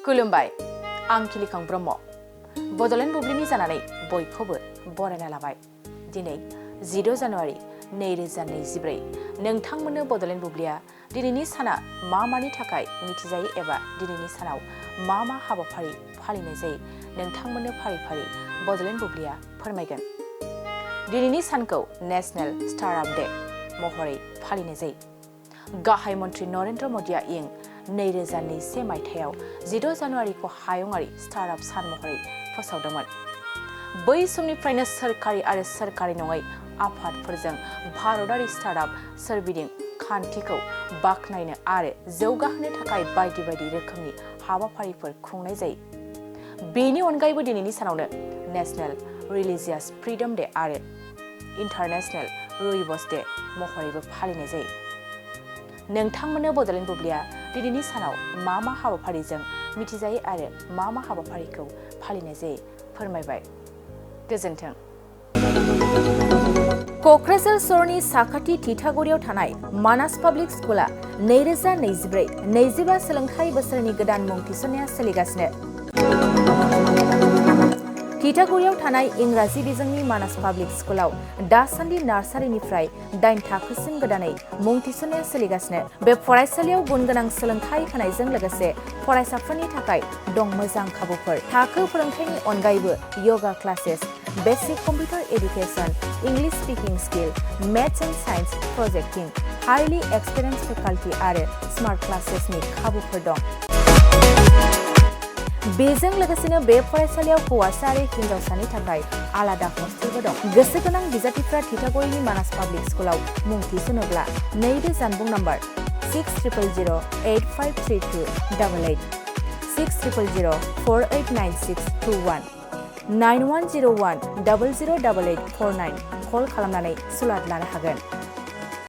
खुलुमबाय आं खिलिखां ब्रह्म बडलेण्ड बुब्लिनि जानानै बयखौबो बरायना लाबाय दिनै 10 जानुवारि 2024 नोंथांमोननो बडलेण्ड बुब्लिया दिनैनि साना मानि थाखाय मिथिजायो एबा दिनैनि सानाव मा हाबाफारि फालिनाय जायो नोंथांमोननो फारि फारि बडलेण्ड बुब्लिया फोरमायगोन दिनैनि सानखौ नेशनेल स्टार्टआप डे महरै फालिनाय जायो गाहाय मन्त्री नरेन्द्र मोदीआ इं 2021 मायथाइयाव 10 जानुवारिखौ हायुङारि स्टार्टआप सान महरै फोसावदोंमोन बै समनिफ्रायनो सोरखारि आरो सोरखारि नङै आफादफोरजों भारतारि स्टार्टआप सोरबिदिं खान्थिखौ बाखनायनो आरो जौगाहोनो थाखाय बायदि बायदि रोखोमनि हाबाफारिफोर खुंनाय जायो बेनि अनगायैबो दिनैनि सानावनो नेशनेल रिलिजियास फ्रीडम डे आरो इन्टारनेशनेल रुइबस डे महरैबो फालिनाय जायो नोंथांमोननो बडलेण्ड बुब्लिया दिनैनि सानाव मा हाबाफारिजों मिथिजायो आरो मा हाबाफारिखौ फालिनाय जायो फोरमायबाय गोजोन्थों क'क्राझार सहरनि साखाथि थिथागुरियाव थानाय मानास पाब्लिक स्कुला 2024-25 सोलोंथाइ बोसोरनि गोदान मुं थिसननाया सोलिगासिनो थिथागुरियाव थानाय इंराजि बिजोंनि मानास पाब्लिक स्कुलाव दासान्दि नार्सारिनिफ्राय 8 थाखोसिम गोदानै मुं थिसननाया सोलिगासिनो बे फरायसालियाव गुनगोनां सोलोंथाइ होनायजों लोगोसे फरायसाफोरनि थाखाय दं मोजां खाबुफोर थाखो फोरोंथायनि अनगायैबो yoga classes basic computer education English speaking skill maths and science projecting highly experience faculty आरो स्मार्ट क्लासेसनि खाबुफोर दं बेजों लोगोसेनो बे फरायसालियाव हौवासा आरो हिन्जावसानि थाखाय आलादा हस्टेलबो दं गोसो गोनां बिजाथिफ्रा थिथागुरिनि मानास पाब्लिक स्कुलाव मुं थिसनोब्ला नैबे जानबुं नम्बर 6000853288 6000489621 9101008849 कल खालामनानै सुलाद लानो हागोन